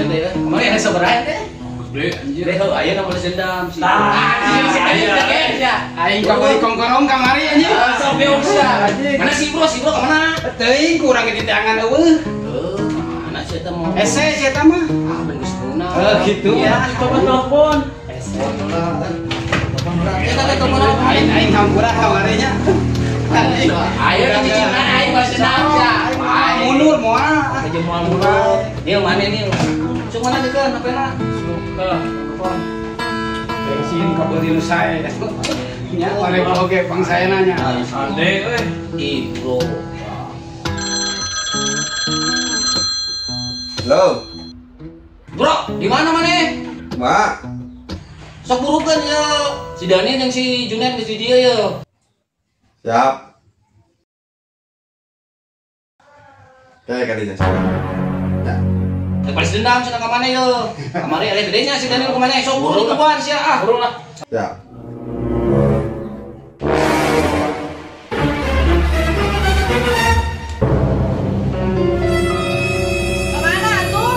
ente ya. Kemarin ada sabaraha ente? Gede anjir. Gede heuh aya na balas dendam si. Tah, si aing ya. Aing kabeli kongkorong kamari anjing. Sok beung sia. Mana si Bro? Si Bro ka mana? Teuing kurang di teangan eueuh. Heuh, mana si eta mah? Ese si eta mah. Ah, ben geus beunang. Heuh gitu. Ya, coba telepon. Ese. Telepon urang. Eta teh telepon urang. Aing aing hampura kamari nya. Ayo cicilan aing balas dendam sia. Mundur moal. Aja moal mundur. Nil mana nil? Cuk mana dekeun HP-na? Suka telepon. Bensin kabeli nu sae. Nya wareg oge pangsaena nya. Ade euy. Ih, bro. Halo. Bro, di mana maneh? Mak. Sok burukeun ye. Si Dani jeung si Junet geus di dieu ye. Siap. Kayak kalinya sekarang. Ya. Balas dendam cenah ka maneh ye. Kamari eleh gedenya si Daniel ka maneh sok buru tuluan sia ah. Buru lah. Siap. Kamana atuh?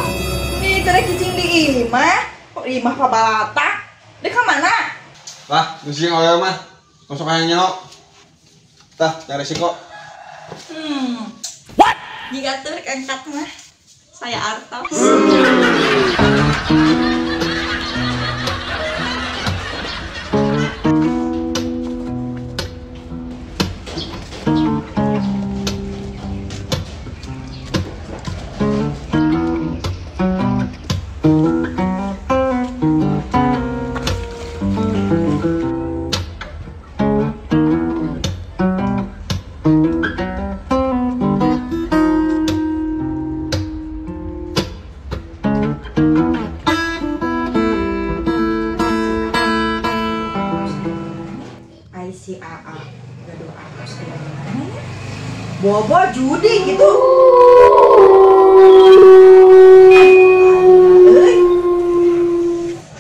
Nih teh cicing di imah. Kok di imah pabalatak? Dek ka mana? Lah, geus jeung awewe mah. Masuk hayang nyaho. Tah, cari resiko. What? Jika tuh angkat mah. Saya artos. Si AA gaduh artos di mana ya? Bobo judi gitu.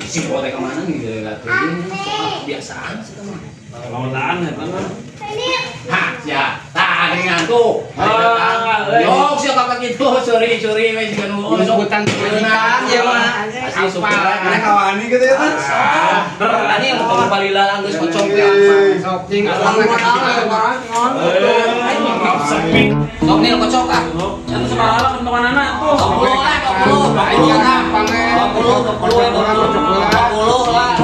Si bote kemana nih gila soal kebiasaan sih teman. Lautan ya teman. Hah, sia. Tah, ngantuk. Yok sia kakak gitu, curi-curi we jiga nu sebutan kebiasaan ya mah. Asli syukuran. Mana kawani gitu ya teh. Tani yang ketemu balilalang geus kocok ya. Sok cing Sok nil kocok ah. Yang sabaraha kentonganana tuh. 20 lah, 20. 20 lah. 20, 20, 20 lah.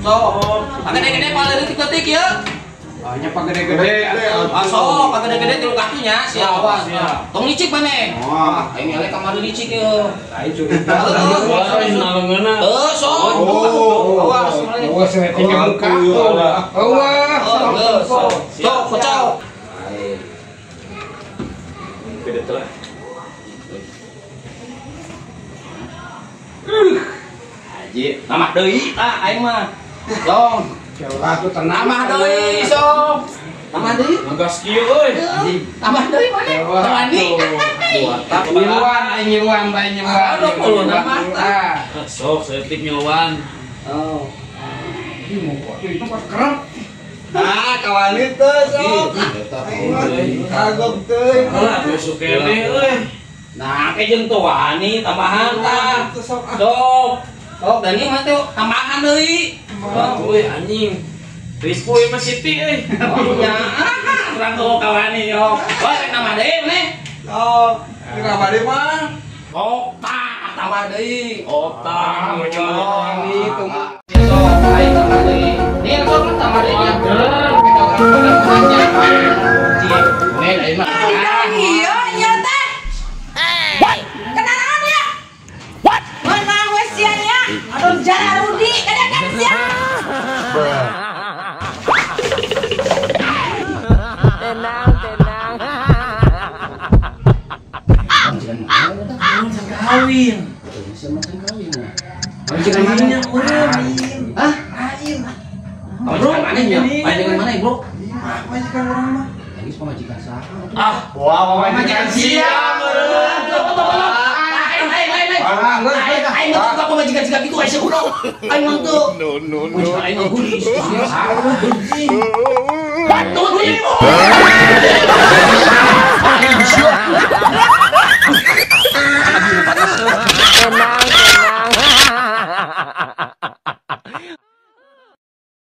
Sok. Pagede-gede paleutik-leutik ya. Nya pagede-gede. Ah sok, pagede-gede tilu kakinya sia awas. Tong licik maneh. Aing elek kamari licik ye. Aing curiga. Heuh, sok. Awas. Awas tinggal muka. Awas. Sok, sok kocok. Beda telah. Haji, tambah deui tah aing mah. Dong. Jauh aku tenang. Tambah deui sok. Tambah deui. Ngegas kieu euy. Tambah deui maneh. Tawani. Ngiluan aing ngiluan bae ngiluan. Aduh, puluh tambah tah. Sok saeutik ngiluan. Oh. Ih, mau kok itu pas kerap. Ah, kawani teh sok. Kagok teh. Lah, besok kene euy. Nah, ke jeung teu wani tambahan tah. Sok. Sok. Sok Dani mah teh tambahan deui. Euy anjing. Rispo ieu mah Siti euy. Nya, urang tuh kawani yo. Wah, rek nambah deui maneh. Sok. Tambah deui mah. Sok tah, tambah deui. Otak kawani itu mah. Sok, aing tambah deui. Nih, sok tambah deui nya. Kita urang pada nanya. Cie, nih aing mah. Iya, nya teh. What? Kenalan ya? What? Mana we sia nya? Aduh jara Rudi, kada kan sia. Tenang, tenang. Jangan kawin. Siapa yang kawin? Majikan mana? Hah? Pamajikan mana ya? Pamajikan mana, Bro? Pamajikan orang mah. Lagi pamajikan saha? Ah, wah pamajikan sia. Aing aing mah teu pamajikan siga kitu aing kuno. Aing mah teu. No no no. Aing mah geulis. Batu.